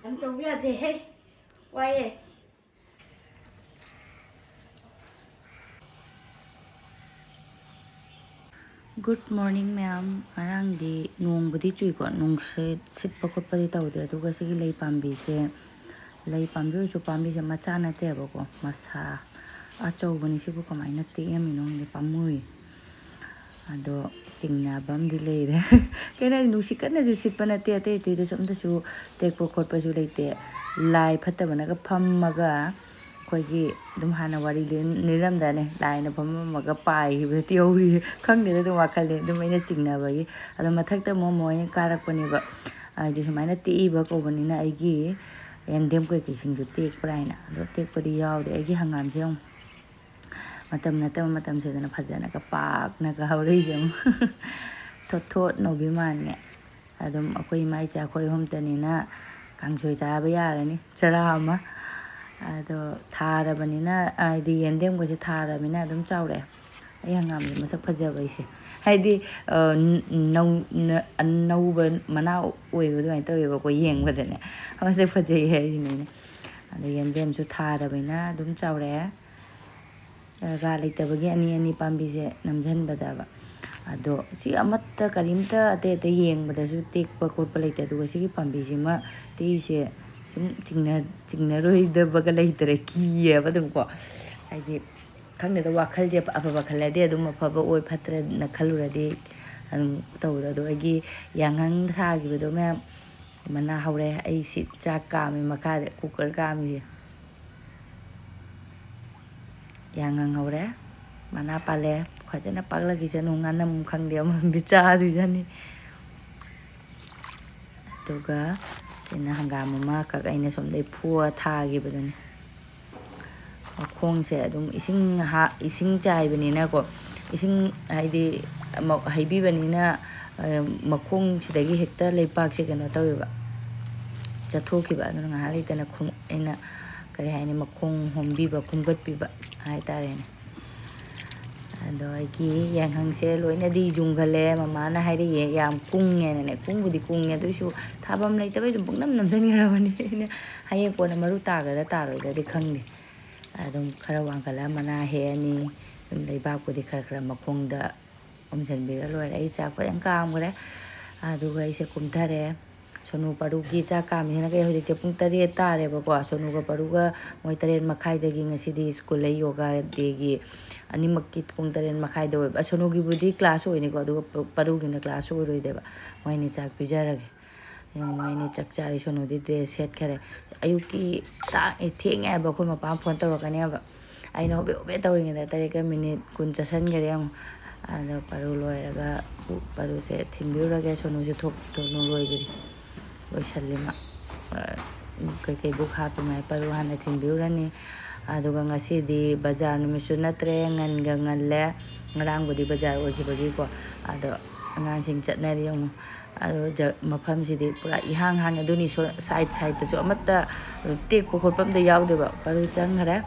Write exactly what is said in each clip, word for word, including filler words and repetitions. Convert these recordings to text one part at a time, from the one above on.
ꯌꯥꯝ ꯇꯧꯕ ꯌꯥꯗꯦꯍꯦ, ꯋꯥꯏꯑꯦ꯫ Good morning ꯃꯌꯥꯝ꯫ ꯉꯔꯥꯡꯗꯤ ꯅꯣꯡꯕꯨꯗꯤ ꯆꯨꯏꯀꯣ, ꯅꯨꯡꯁꯤꯠ ꯁꯤꯠꯄ ꯈꯣꯠꯄꯗꯤ ꯇꯧꯗꯦ꯫ ꯑꯗꯨꯒ ꯁꯤꯒꯤ ꯂꯩ ꯄꯥꯝꯕꯤꯁꯦ, ꯂꯩ ꯄꯥꯝꯕꯤ ꯑꯣꯏꯔꯁꯨ ꯄꯥꯝꯕꯤꯁꯦ ꯃꯆꯥ ꯅꯠꯇꯦꯕꯀꯣ, ꯃꯁꯥ ꯑꯆꯧꯕꯅꯤ꯫ ꯁꯤꯕꯨ ꯀꯃꯥꯏꯅ ꯇꯦꯛꯑꯝꯃꯤꯅꯣ ꯈꯪꯗꯦ, ꯄꯥꯝꯃꯨꯏ꯫ ꯑꯗꯣ ꯆꯤꯡꯅꯕ ꯑꯃꯗꯤ ꯂꯩꯔꯦ꯫ ꯀꯩꯅꯣ ꯍꯥꯏꯗꯤ, ꯅꯨꯡꯁꯤꯠ ꯀꯟꯅꯁꯨ ꯁꯤꯠꯄ ꯅꯠꯇꯦ, ꯑꯇꯩ ꯑꯇꯩꯗꯁꯨ ꯑꯝꯇꯁꯨ ꯇꯦꯛꯄ ꯈꯣꯠꯄꯁꯨ ꯂꯩꯇꯦ꯫ ꯂꯥꯏ ꯐꯠꯇꯕꯅꯒ ꯐꯝꯃꯒ, ꯑꯩꯈꯣꯏꯒꯤ ꯑꯗꯨꯝ ꯍꯥꯟꯅ ꯋꯥꯔꯤ ꯂꯤ-, ꯂꯤꯔꯝꯗꯥꯏꯅꯦ, ꯂꯥꯏꯅ ꯐꯝꯃꯝꯃꯒ ꯄꯥꯏꯈꯤꯕꯗ ꯇꯦꯛꯍꯧꯔꯤ꯫ ꯈꯪꯗꯦꯗ, ꯑꯗꯨꯝ ꯋꯥꯈꯜꯗꯤ ꯑꯗꯨꯝ ꯑꯩꯅ ꯆꯤꯡꯅꯕꯒꯤ꯫ ꯑꯗꯣ ꯃꯊꯛꯇ ꯑꯃꯨꯛ ꯃꯣꯏꯅ ꯀꯥꯔꯛꯄꯅꯦꯕ, ꯍꯥꯏꯗꯤ ꯁꯨꯃꯥꯏꯅ ꯇꯦꯛꯏꯕ ꯀꯧꯕꯅꯤꯅ, ꯑꯩꯒꯤ ꯌꯦꯟꯗꯦꯝ ꯀꯩꯀꯩꯁꯤꯡꯁꯨ ꯇꯦꯛꯄ꯭ꯔꯥ ꯍꯥꯏꯅ꯫ ꯑꯗꯣ ꯇꯦꯛꯄꯗꯤ ꯌꯥꯎꯗꯦ꯫ ꯑꯩꯒꯤ ꯍꯪꯒꯥꯝꯁꯦ ꯌꯦꯡꯉꯨ, ꯃꯇꯝ ꯅꯠꯇꯕ ꯃꯇꯝꯁꯤꯗꯅ ꯐꯖꯅꯒ ꯄꯥꯛꯅꯒ ꯍꯧꯔꯛꯏꯁꯦ ꯌꯦꯡꯉꯨ꯫ ꯊꯣꯠ ꯊꯣꯠ ꯅꯧꯕꯤ ꯃꯥꯟꯒꯦ꯫ ꯑꯗꯨꯝ ꯑꯩꯈꯣꯏ ꯏꯃꯥ ꯏꯆꯥ ꯑꯩꯈꯣꯏ ꯑꯍꯨꯝꯇꯅꯤꯅ ꯀꯥꯡꯁꯣꯏ ꯆꯥꯕ ꯌꯥꯔꯅꯤ ꯆꯔꯥ ꯑꯃ꯫ ꯑꯗꯣ ꯊꯥꯔꯕꯅꯤꯅ, ꯍꯥꯏꯗꯤ ꯌꯦꯟꯗꯦꯝꯒꯁꯦ ꯊꯥꯔꯕꯅꯤꯅ ꯑꯗꯨꯝ ꯆꯥꯎꯔꯛꯑꯦ꯫ ꯑꯩ ꯍꯪꯒꯥꯝꯁꯦ ꯃꯁꯛ ꯐꯖꯕ ꯑꯩꯁꯦ, ꯍꯥꯏꯗꯤ, ꯑ, ꯅꯧ-, ꯅ-, ꯑꯅꯧꯕ ꯃꯅꯥ ꯑꯣꯏꯕ ꯑꯗꯨꯃꯥꯏꯅ ꯇꯧꯋꯦꯕꯀꯣ, ꯌꯦꯡꯕꯗꯅꯦ ꯃꯁꯛ ꯐꯖꯩ ꯍꯥꯏꯁꯤꯅꯦ ꯑꯩꯅ꯫ ꯑꯗꯣ ꯌꯦꯟꯗꯦꯝꯁꯨ ꯊꯥꯔꯕꯅꯤꯅ ꯑꯗꯨꯝ ꯆꯥꯎꯔꯛꯑꯦ꯫ ꯖꯒꯥ ꯂꯩꯇꯕꯒꯤ ꯑꯅꯤ ꯑꯅꯤ ꯄꯥꯝꯕꯤꯁꯦ ꯅꯝꯁꯤꯟꯕꯗꯕ꯫ ꯑꯗꯣ ꯁꯤ ꯑꯃꯠꯇ, ꯀꯔꯤꯝꯇ ꯑꯇꯩ ꯑꯇꯩ ꯌꯦꯡꯕꯗꯁꯨ ꯇꯦꯛꯄ ꯈꯣꯠꯄ ꯂꯩꯇꯦ꯫ ꯑꯗꯨꯒ ꯁꯤꯒꯤ ꯄꯥꯝꯕꯤꯁꯤꯃ ꯇꯦꯛꯏꯁꯦ ꯁꯨꯝ ꯆꯤꯡꯅ-, ꯆꯤꯡꯅꯔꯣꯏꯗꯕꯒ ꯂꯩꯇꯔꯦ, ꯀꯤꯌꯦꯕ ꯑꯗꯨꯝꯀꯣ꯫ ꯍꯥꯏꯗꯤ, ꯈꯪꯗꯦꯗ, ꯋꯥꯈꯜꯁꯦ ꯑꯐꯕ ꯈꯜꯂꯗꯤ ꯑꯗꯨꯝ ꯑꯐꯕ ꯑꯣꯏ, ꯐꯠꯇ꯭ꯔꯦꯅ ꯈꯜꯂꯨꯔꯗꯤ ꯑꯗꯨꯝ ꯇꯧꯕꯗꯣ꯫ ꯑꯗꯣ ꯑꯩꯒꯤ ꯌꯥꯉꯪ ꯊꯥꯈꯤꯕꯗꯣ ꯃꯌꯥꯝ ꯃꯅꯥ ꯍꯧꯔꯦ꯫ ꯑꯩ ꯁꯤ ꯆꯥꯛ ꯀꯥꯝꯃꯤ ꯃꯈꯥꯗ, ꯀꯨꯀꯔ ꯀꯥꯝꯃꯤꯁꯦ꯫ ꯌꯥꯉꯪ ꯍꯧꯔꯦ, ꯃꯅꯥ ꯄꯥꯜꯂꯦ꯫ ꯐꯖꯅ ꯄꯥꯛꯂꯛꯈꯤꯁꯅꯨ, ꯉꯥꯅꯝ ꯈꯪꯗꯦ ꯑꯃ ꯈꯪꯗꯦ ꯆꯥꯗꯣꯏꯖꯥꯠꯅꯤ꯫ ꯑꯗꯨꯒ ꯁꯤꯅ ꯍꯪꯒꯥꯝ ꯑꯃꯈꯛ ꯑꯩꯅ ꯁꯣꯝꯗꯩ ꯐꯨꯑ ꯊꯥꯈꯤꯕꯗꯨꯅꯤ꯫ ꯃꯈꯣꯡꯁꯦ ꯑꯗꯨꯝ ꯏꯁꯤꯡ ꯍꯥ-, ꯏꯁꯤꯡ ꯆꯥꯏꯕꯅꯤꯅꯀꯣ, ꯏꯁꯤꯡ ꯍꯥꯏꯗꯤ ꯑꯃ ꯍꯩꯕꯤꯕꯅꯤꯅ, ꯑ, ꯃꯈꯣꯡꯁꯤꯗꯒꯤ ꯍꯦꯛꯇ ꯂꯩꯕꯥꯛꯁꯦ ꯀꯩꯅꯣ ꯇꯧꯋꯦꯕ, ꯆꯠꯊꯣꯛꯈꯤꯕ꯫ ꯑꯗꯨꯅ ꯉꯥꯏꯍꯥꯛ ꯂꯩꯇꯅ ꯈꯨꯝ-, ꯑꯩꯅ ꯀꯔꯤ ꯍꯥꯏꯅꯤ, ꯃꯈꯣꯡ ꯍꯣꯝꯕꯤꯕ, ꯈꯨꯝꯒꯠꯄꯤꯕ ꯍꯥꯏꯇꯥꯔꯦꯅꯦ꯫ ꯑꯗꯣ ꯑꯩꯒꯤ ꯌꯥꯏꯉꯪꯁꯦ ꯂꯣꯏꯅꯗꯤ ꯌꯨꯡꯈꯠꯂꯦ꯫ ꯃꯃꯥꯅ ꯍꯥꯏꯔꯛꯑꯦ, ꯌꯥꯝ ꯀꯨꯡꯉꯦꯅꯅꯦ꯫ ꯀꯨꯡꯕꯨꯗꯤ ꯀꯨꯡꯉꯦ, ꯑꯗꯨꯑꯣꯏꯁꯨ ꯊꯥꯐꯝ ꯂꯩꯇꯕꯩ ꯑꯗꯨꯝ ꯄꯪꯅꯝ ꯅꯝꯁꯤꯟꯈ꯭ꯔꯕꯅꯤ ꯑꯩꯅ꯫ ꯍꯌꯦꯡ ꯀꯣꯟꯅ ꯃꯔꯨ ꯇꯥꯒꯗ꯭ꯔꯥ ꯇꯥꯔꯣꯏꯗ꯭ꯔꯗꯤ ꯈꯪꯗꯦ꯫ ꯑꯗꯨꯝ ꯈꯔ ꯋꯥꯡꯈꯠꯂ ꯃꯅꯥ ꯍꯦꯛꯑꯅꯤ꯫ ꯑꯗꯨꯝ ꯂꯩꯕꯥꯛꯄꯨꯗꯤ ꯈꯔ ꯈꯔ ꯃꯈꯣꯡꯗ ꯎꯝꯁꯤꯟꯕꯤꯔ ꯂꯣꯏꯔꯦ꯫ ꯑꯩ ꯆꯥꯛ ꯐꯖꯅ ꯀꯥꯝꯈ꯭ꯔꯦ꯫ ꯑꯗꯨꯒ ꯑꯩꯁꯦ ꯀꯨꯝꯊꯔꯦ꯫ ꯁꯣꯅꯨ ꯄꯥꯔꯨꯒꯤ ꯆꯥꯛ ꯀꯥꯝꯃꯤꯁꯤꯅ ꯀꯩ, ꯍꯧꯖꯤꯛꯁꯦ ꯄꯨꯡ ꯇꯔꯦꯠ ꯇꯥꯔꯦꯕꯀꯣ꯫ ꯁꯣꯅꯨꯒ ꯄꯥꯔꯨꯒ ꯃꯣꯏ ꯇꯔꯦꯠ ꯃꯈꯥꯏꯗꯒꯤ ꯉꯁꯤꯗꯤ ꯁ꯭ꯀꯨꯜ ꯂꯩ, ꯌꯣꯒꯥ ꯗꯦꯒꯤ꯫ ꯑꯅꯤꯃꯛꯀꯤ ꯄꯨꯡ ꯇꯔꯦꯠ ꯃꯈꯥꯏꯗ ꯑꯣꯏꯕ꯫ ꯁꯣꯅꯨꯒꯤꯕꯨꯗꯤ ꯀ꯭ꯂꯥꯁ ꯑꯣꯏꯅꯤꯀꯣ, ꯑꯗꯨꯒ ꯄꯥꯔꯨꯒꯤꯅ ꯀ꯭ꯂꯥꯁ ꯑꯣꯏꯔꯣꯏꯗꯣꯏꯕ꯫ ꯃꯣꯏꯅꯤ ꯆꯥꯛ ꯄꯤꯖꯔꯒꯦ꯫ ꯌꯦꯡꯉꯣ, ꯃꯣꯏꯅꯤ ꯆꯥꯛ ꯆꯥꯔꯤ꯫ ꯁꯣꯅꯨꯗꯤ ꯗ꯭ꯔꯦꯁ ꯁꯦꯠꯈꯔꯦ꯫ ꯑꯌꯨꯛꯀꯤ ꯇꯥꯛ-, ꯊꯦꯡꯉꯦ ꯍꯥꯏꯕ, ꯑꯩꯈꯣꯏ ꯃꯄꯥ ꯐꯣꯟ ꯇꯧꯔꯛꯀꯅꯤ ꯍꯥꯏꯕ꯫ ꯑꯩꯅ ꯍꯣꯕꯦ ꯍꯣꯕꯦ ꯇꯧꯔꯤꯉꯩꯗ ꯇꯔꯦꯠꯀ ꯃꯤꯅꯤꯠ ꯀꯨꯟ ꯆꯠꯁꯟꯈꯔꯦ ꯑꯃꯨꯛ꯫ ꯑꯗꯣ ꯄꯥꯔꯨ ꯂꯣꯏꯔꯒ ꯄꯥꯔꯨꯁꯦ ꯊꯤꯟꯕꯤꯔꯨꯔꯒꯦ꯫ ꯁꯣꯅꯨꯁꯨ ꯊꯣꯛ-, ꯊꯣꯛꯅ ꯂꯣꯏꯗ꯭ꯔꯤ꯫ ꯂꯣꯏꯁꯜꯂꯤ ꯃꯥ꯫ ꯑ, ꯀꯩꯀꯩ ꯕꯨꯛ ꯍꯥꯞꯄꯤꯉꯥꯏ ꯄꯥꯔꯨ ꯍꯥꯟꯅ ꯊꯤꯟꯕꯤꯔꯨꯔꯅꯤ꯫ ꯑꯗꯨꯒ ꯉꯁꯤꯗꯤ ꯕꯖꯥꯔ ꯅꯨꯃꯤꯠꯁꯨ ꯅꯠꯇ꯭ꯔꯦ, ꯉꯟꯒ ꯉꯜꯂꯦ꯫ ꯉꯔꯥꯡꯕꯨꯗꯤ ꯕꯖꯥꯔ ꯑꯣꯏꯈꯤꯕꯒꯤꯀꯣ꯫ ꯑꯗꯣ ꯑꯉꯥꯡꯁꯤꯡ ꯆꯠꯅꯔꯤ ꯑꯃꯨꯛ꯫ ꯑꯗꯣ ꯖ-, ꯃꯐꯝꯁꯤꯗꯤ ꯄꯨꯔꯥ ꯏꯍꯥꯡ ꯍꯥꯡꯉꯦ꯫ ꯑꯗꯨꯅꯤ ꯁꯣ-, ꯁꯥꯏꯠ ꯁꯥꯏꯠꯇꯁꯨ ꯑꯃꯠꯇ ꯇꯦꯛꯄ ꯈꯣꯠꯄ ꯑꯝꯇ ꯌꯥꯎꯗꯦꯕ꯫ ꯄꯥꯔꯨ ꯆꯪꯈ꯭ꯔꯦ꯫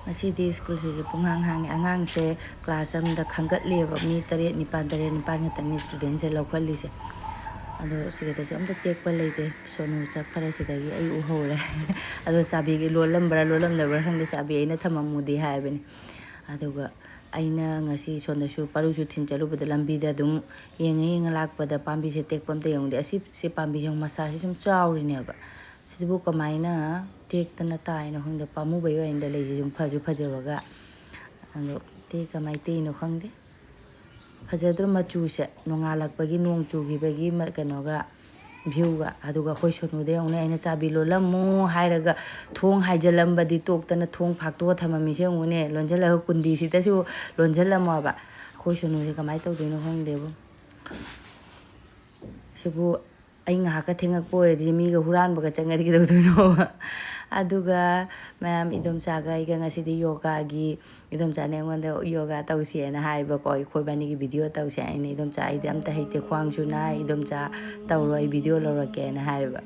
ꯉꯁꯤꯗꯤ ꯁ꯭ꯀꯨꯜꯁꯤꯁꯨ ꯄꯨꯡꯍꯥꯡ ꯍꯥꯡꯉꯦ꯫ ꯑꯉꯥꯡꯁꯦ ꯀ꯭ꯂꯥꯁ ꯑꯃꯗ ꯈꯟꯒꯠꯂꯤꯑꯕ꯫ ꯃꯤ ꯇꯔꯦꯠ, ꯅꯤꯄꯥꯜ, ꯇꯔꯦꯠ, ꯅꯤꯄꯥꯜ ꯈꯛꯇꯪꯅꯤ ꯁ꯭ꯇꯨꯗꯦꯟꯁꯦ ꯂꯧꯈꯠꯂꯤꯁꯦ꯫ ꯑꯗꯣ ꯁꯤꯗꯁꯨ ꯑꯝꯇ ꯇꯦꯛꯄ ꯂꯩꯇꯦ꯫ ꯁꯣꯅꯨ ꯆꯠꯈ꯭ꯔꯦ ꯁꯤꯗꯒꯤ, ꯑꯩ ꯎꯍꯧꯔꯦ꯫ ꯑꯗꯣ ꯆꯥꯕꯤꯒꯤ ꯂꯣꯜꯂꯝꯕ꯭ꯔꯥ ꯂꯣꯜꯂꯝꯗꯕ꯭ꯔꯥ ꯈꯪꯗꯦ, ꯆꯥꯕꯤ ꯑꯩꯅ ꯊꯝꯃꯝꯃꯨꯗꯤ ꯍꯥꯏꯕꯅꯤ꯫ ꯑꯗꯨꯒ ꯑꯩꯅ ꯉꯁꯤ ꯁꯣꯝꯗꯁꯨ ꯄꯥꯔꯨꯁꯨ ꯊꯤꯟ ꯆꯠꯂꯨꯕꯗ ꯂꯝꯕꯤꯗ ꯑꯗꯨꯝ ꯌꯦꯡꯉ ꯌꯦꯡꯉ ꯂꯥꯛꯄꯗ ꯄꯥꯝꯕꯤꯁꯦ ꯇꯦꯛꯄ ꯑꯝꯇ ꯌꯦꯡꯉꯨꯗꯦ꯫ ꯑꯁꯤ, ꯁꯤ ꯄꯥꯝꯕꯤꯁꯦ ꯌꯦꯡꯉꯨ, ꯃꯁꯥꯁꯦ ꯁꯨꯝ ꯆꯥꯎꯔꯤꯅꯦꯕ꯫ ꯁꯤꯗꯕꯨ ꯀꯃꯥꯏꯅ ꯇꯦꯛꯇꯅ ꯇꯥꯏꯅꯣ ꯈꯪꯗꯦ, ꯄꯥꯝꯃꯨꯕꯩ ꯋꯥꯅꯤꯗ꯫ ꯂꯩꯁꯦ ꯁꯨꯝ ꯐꯁꯨ ꯐꯖꯕꯒ꯫ ꯑꯗꯣ ꯇꯦꯛ ꯀꯃꯥꯏꯅ ꯇꯦꯛꯏꯅꯣ ꯈꯪꯗꯦ꯫ ꯐꯖꯗ꯭ꯔꯣ ꯃꯆꯨꯁꯦ? ꯅꯣꯡꯉꯥꯜꯂꯛꯄꯒꯤ, ꯅꯣꯡ ꯆꯨꯈꯤꯕꯒꯤ ꯃ-, ꯀꯩꯅꯣꯒ, ꯚ꯭ꯌꯨꯒ꯫ ꯑꯗꯨꯒ ꯑꯩꯈꯣꯏ ꯁꯣꯅꯨꯗ ꯌꯦꯡꯉꯨꯅꯦ, ꯑꯩꯅ ꯆꯥꯕꯤ ꯂꯣꯜꯂꯝꯃꯨ ꯍꯥꯏꯔꯒ ꯊꯣꯡ ꯍꯥꯏꯖꯜꯂꯝꯕꯗꯤ ꯇꯣꯛꯇꯅ ꯊꯣꯡ ꯐꯥꯛꯇꯣꯛꯑ ꯊꯝꯃꯝꯃꯤꯁꯦ ꯌꯦꯡꯉꯨꯅꯦ꯫ ꯂꯣꯟꯁꯤꯜꯂꯒ ꯀꯨꯟꯗꯤꯁꯤꯗꯁꯨ ꯂꯣꯟꯁꯤꯜꯂꯝꯃꯣ ꯍꯥꯏꯕ꯫ ꯑꯩꯈꯣꯏ ꯁꯣꯅꯨꯁꯦ ꯀꯃꯥꯏꯅ ꯇꯧꯗꯣꯏꯅꯣ ꯈꯪꯗꯦꯕꯨ꯫ ꯁꯤꯕꯨ ꯑꯩ ꯉꯥꯏꯍꯥꯛꯀ ꯊꯦꯡꯉꯛꯄ ꯑꯣꯏꯔꯗꯤ ꯃꯤꯒ ꯍꯨꯔꯥꯟꯕꯒ ꯆꯪꯉꯗꯤ ꯀꯩꯗꯧꯗꯣꯏꯅꯣꯕ? ꯑꯗꯨꯒ ꯃꯌꯥꯝ, ꯏꯗꯣꯝꯆꯥꯒ ꯑꯩꯒ ꯉꯁꯤꯗꯤ ꯌꯣꯒꯥꯒꯤ, ꯏꯗꯣꯝꯆꯥꯅ ꯑꯩꯉꯣꯟꯗ ꯌꯣꯒꯥ ꯇꯧꯁꯦꯅ ꯍꯥꯏꯕꯀꯣ, ꯑꯩꯈꯣꯏ ꯏꯕꯥꯅꯤꯒꯤ ꯚꯤꯗꯤꯑꯣ ꯇꯧꯁꯦ꯫ ꯑꯩꯅ, "ꯏꯗꯣꯝꯆꯥ, ꯑꯩꯗꯤ ꯑꯝꯇ ꯍꯩꯇꯦ, ꯈ꯭ꯋꯥꯡꯁꯨ ꯅꯥꯏ, ꯏꯗꯣꯝꯆꯥ ꯇꯧꯔꯣ, ꯑꯩ ꯚꯤꯗꯤꯑꯣ ꯂꯧꯔꯛꯀꯦꯅ" ꯍꯥꯏꯕ꯫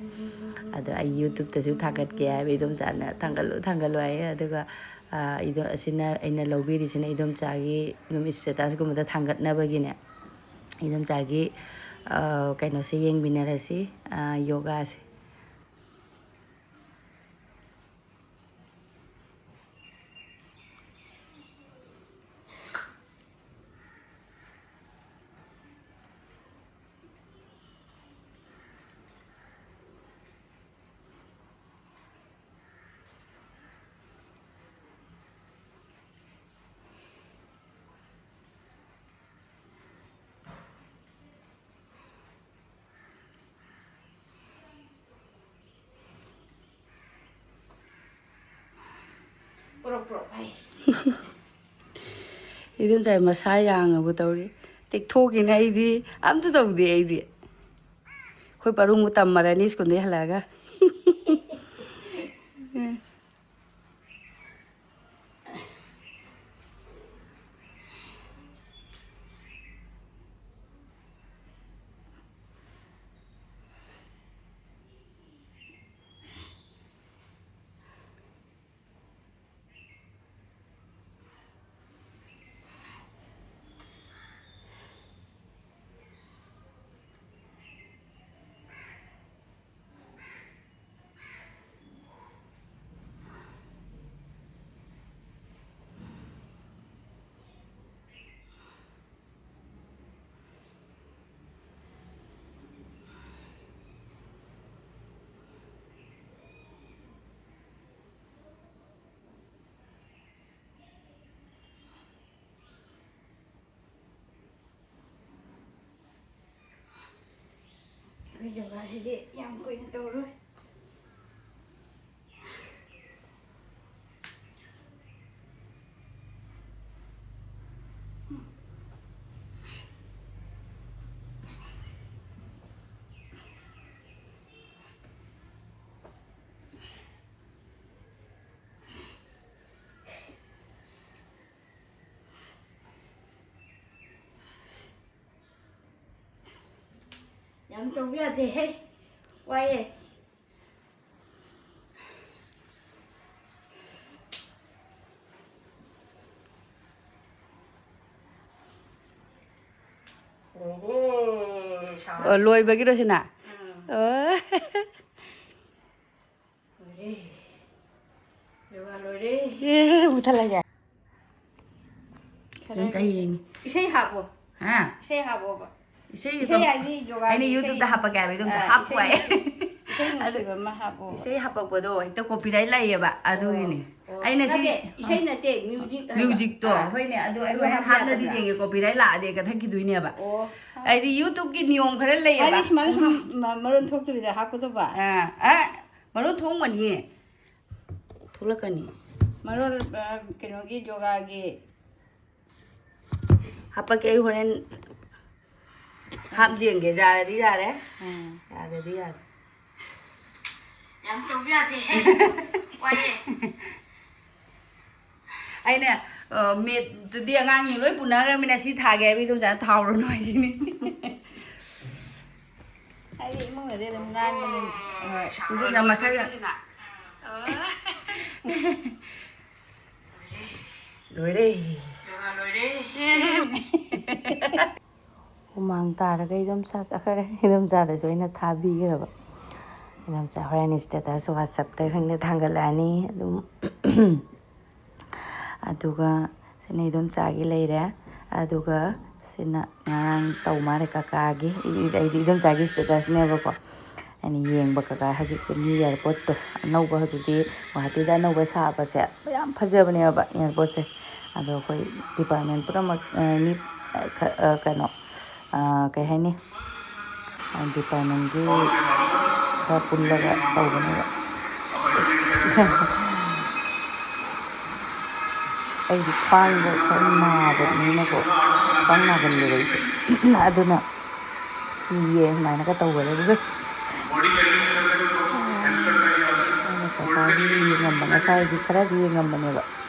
ꯑꯗꯣ ꯑꯩ YouTubeꯇꯁꯨ ꯊꯥꯒꯠꯀꯦ ꯍꯥꯏꯕ ꯏꯗꯣꯝꯆꯥꯅ "ꯊꯥꯡꯒꯠꯂꯨ, ꯊꯥꯡꯒꯠꯂꯨ" ꯍꯥꯏꯌꯦ꯫ ꯑꯗꯨꯒ, ꯑ, ꯏꯗꯣ-, ꯑꯁꯤꯅ ꯑꯩꯅ ꯂꯧꯕꯤꯔꯤꯁꯤꯅ ꯏꯗꯣꯝꯆꯥꯒꯤ ꯑꯗꯨꯝ statusꯀꯨꯝꯕꯗ ꯊꯥꯡꯒꯠꯅꯕꯒꯤꯅꯦ꯫ ꯏꯗꯣꯝꯆꯥꯒꯤ, ꯑ, ꯀꯩꯅꯣꯁꯦ ꯌꯦꯡꯃꯤꯟꯅꯔꯁꯤ, ꯑ, ꯌꯣꯒꯥꯁꯦ꯫ ꯄꯨꯔꯞ ꯄꯨꯔꯞ ꯍꯥꯏ꯫ ꯏꯗꯣꯝꯆꯥ ꯃꯁꯥ ꯌꯥꯡꯉꯕ ꯇꯧꯔꯤ꯫ ꯇꯦꯛꯊꯣꯛꯈꯤꯅꯤ ꯑꯩꯗꯤ꯫ ꯑꯝꯇ ꯇꯧꯗꯦ ꯑꯩꯗꯤ꯫ ꯑꯩꯈꯣꯏ ꯄꯔꯨꯡꯕꯨ ꯇꯝꯃꯔꯅꯤ ꯁ꯭ꯀꯨꯜꯗꯩ ꯍꯜꯂꯛꯑꯒ꯫ ꯑꯩꯈꯣꯏ ꯌꯣꯒꯥꯁꯤꯗꯤ ꯌꯥꯝ ꯀꯨꯏꯅ ꯇꯧꯔꯣꯏ꯫ ꯌꯥꯝ ꯇꯧꯕ ꯌꯥꯗꯦꯍꯦ꯫ ꯋꯥꯏꯌꯦ꯫ ꯑꯣ, ꯂꯣꯏꯕꯒꯤꯔꯣ ꯁꯤꯅ? ꯑꯣ꯫ ꯂꯣꯏꯔꯦ꯫ ꯌꯣꯒꯥ ꯂꯣꯏꯔꯦ꯫ ꯑꯦ, ꯃꯨꯊꯠꯂꯒꯦ꯫ ꯈꯔ ꯑꯗꯨꯝ ꯆꯥꯏ ꯌꯦꯡꯉꯤ꯫ ꯏꯁꯩ ꯍꯥꯞꯄꯣ꯫ ꯍꯥ? ꯏꯁꯩ ꯍꯥꯞꯄꯣꯕ꯫ ꯏꯁꯩ ꯏꯁꯩ ꯑꯗꯨꯝ ꯍꯥꯏꯗꯤ ꯌꯣꯒꯥꯒꯤ ꯑꯩꯅ ꯏꯁꯩ꯫ YouTube-ꯇ ꯍꯥꯞꯄꯛꯀꯦ ꯍꯥꯏꯕ, ꯑꯗꯨꯝ ꯑꯥ, ꯍꯥꯞꯄꯣ ꯏꯁꯩ ꯍꯥꯏ꯫ ꯅꯨꯡꯁꯤ-, ꯏꯁꯩ ꯑꯗꯨ ꯅꯨꯡꯁꯤꯕ ꯑꯃ ꯍꯥꯞꯄꯣꯕ꯫ ꯏꯁꯩ ꯍꯥꯞꯄꯛꯄꯗꯣ ꯍꯦꯛꯇ copyright ꯂꯥꯛꯑꯦꯕ, ꯑꯣ, ꯑꯗꯨꯒꯤꯅꯤ꯫ ꯑꯣ, ꯑꯩꯅ ꯁꯤ ꯅꯠꯇꯦ, ꯏꯁꯩ ꯅꯠꯇꯦ, music ꯍꯥꯏꯕ꯫ Music-ꯇꯣ, ꯑꯥ, ꯍꯣꯏꯅꯦ, ꯑꯗꯨ ꯑꯗꯨ ꯑꯩ ꯍꯣꯔꯦꯟ ꯍꯥꯞꯄ ꯍꯥꯞꯅꯗꯤ ꯌꯥꯗꯕ꯭ꯔꯥ? ꯌꯦꯡꯒꯦ, copyright ꯂꯥꯛꯑꯗꯤ ꯍꯦꯛꯇ ꯊꯛꯈꯤꯗꯣꯏꯅꯦꯕ꯫ ꯑꯣ꯫ ꯑꯩꯗꯤ YouTube-ꯀꯤ ꯅꯤꯌꯣꯝ ꯈꯔ ꯂꯩꯌꯦꯕ꯫ ꯍꯥꯏꯗꯤ ꯁꯨꯃꯥꯏꯅ ꯁꯨꯝ ꯃ-, ꯃꯔꯣꯟ ꯊꯣꯛꯇꯕꯤꯗ ꯍꯥꯞꯀꯗꯧꯕ꯫ ꯑꯥ, ꯑꯥ, ꯃꯔꯣꯟ ꯊꯣꯛꯑꯝꯒꯅꯤꯌꯦ꯫ ꯊꯣꯛꯂꯛꯀꯅꯤ꯫ ꯃꯔꯣꯟ, ꯑ, ꯀꯩꯅꯣꯒꯤ ꯌꯣꯒꯥꯒꯤ꯫ ꯍꯥꯄꯛꯀꯦ, ꯑꯩ ꯍꯣꯔꯦꯟ ꯍꯥꯞ ꯌꯦꯡꯒꯦ꯫ ꯌꯥꯔꯗꯤ ꯌꯥꯔꯦ꯫ ꯎꯝ꯫ ꯌꯥꯗ꯭ꯔꯗꯤ ꯌꯥꯔꯦ꯫ ꯌꯥꯝ ꯇꯧꯕ ꯌꯥꯗꯦꯍꯦ꯫ ꯋꯥꯏꯌꯦ꯫ ꯑꯩꯅ, ꯑ, ꯃꯦꯠꯇꯨꯗꯤ ꯑꯉꯥꯡꯁꯤꯡ ꯂꯣꯏ ꯄꯨꯅꯈ꯭ꯔꯃꯤꯅ ꯁꯤ ꯊꯥꯒꯦ ꯍꯥꯏꯕ ꯏꯗꯣꯝꯆꯥꯅ ꯊꯥꯍꯧꯔꯅꯨ ꯍꯥꯏꯁꯤꯅꯤ꯫ ꯍꯥꯏꯗꯤ ꯏꯃꯨꯡꯗꯗꯤ ꯑꯗꯨꯝ ꯉꯥꯡꯕꯅꯤꯅ꯫ ꯍꯣꯏ, ꯁꯤꯗꯤ ꯌꯥꯝ ꯃꯁꯥꯏꯗ꯫ ꯂꯣꯏꯔꯦ꯫ ꯍꯨꯃꯥꯡ ꯇꯥꯔꯒ ꯏꯗꯣꯝꯆꯥ ꯆꯠꯈ꯭ꯔꯦ꯫ ꯏꯗꯣꯝꯆꯥꯗꯁꯨ ꯑꯩꯅ ꯊꯥꯕꯤꯈ꯭ꯔꯕ꯫ ꯏꯗꯣꯝꯆꯥ ꯍꯣꯔꯦꯟ status WhatsApp-ꯇ ꯈꯪꯗꯦ ꯊꯥꯡꯒꯠꯂꯛꯑꯅꯤ꯫ ꯑꯗꯨꯝ ꯑꯗꯨꯒ ꯁꯤꯅ ꯏꯗꯣꯝꯆꯥꯒꯤ ꯂꯩꯔꯦ꯫ ꯑꯗꯨꯒ ꯁꯤꯅ ꯉꯔꯥꯡ ꯇꯧ ꯃꯥꯜꯂꯦ ꯀꯀꯥꯒꯤ꯫ ꯑꯩꯗꯤ ꯏꯗꯣꯝꯆꯥꯒꯤ status-ꯅꯦꯕꯀꯣ꯫ ꯑꯩꯅ ꯌꯦꯡꯕ ꯀꯀꯥ ꯍꯧꯖꯤꯛꯁꯦ new airport-ꯇꯣ ꯑꯅꯧꯕ, ꯍꯧꯖꯤꯛꯇꯤ ꯒꯨꯍꯥꯇꯤꯗ ꯑꯅꯧꯕ ꯁꯥꯕꯁꯦ ꯌꯥꯝ ꯐꯖꯕꯅꯦꯕ airport-ꯁꯦ꯫ ꯑꯗꯣ ꯑꯩꯈꯣꯏ department ꯄꯨꯝꯅꯃꯛ, ꯑ, ꯃꯤ, ꯑ, ꯈ-, ꯑ, ꯀꯩꯅꯣ, ꯑ, ꯀꯩ ꯍꯥꯏꯅꯤ? ꯑ, department-ꯀꯤ ꯈꯔ ꯄꯨꯜꯂꯒ ꯇꯧꯕꯅꯦꯕ꯫ ꯑꯁ꯫ ꯑꯩꯗꯤ ꯈ꯭ꯋꯥꯡꯗꯣ ꯈꯔ ꯅꯥꯕꯅꯤꯅꯀꯣ, ꯈ꯭ꯋꯥꯡ ꯅꯥꯒꯜꯂꯦꯕ ꯑꯩꯁꯦ꯫ ꯑꯗꯨꯅ ꯀꯤꯌꯦ ꯑꯗꯨꯃꯥꯏꯅꯒ ꯇꯧꯒꯗꯕꯗꯣ꯫ ꯑꯩꯅ ꯀꯀꯥꯒꯤ ꯌꯦꯡꯉꯝꯕ, ꯉꯁꯥꯏꯗꯤ ꯈꯔꯗꯤ ꯌꯦꯡꯉꯝꯕꯅꯦꯕ꯫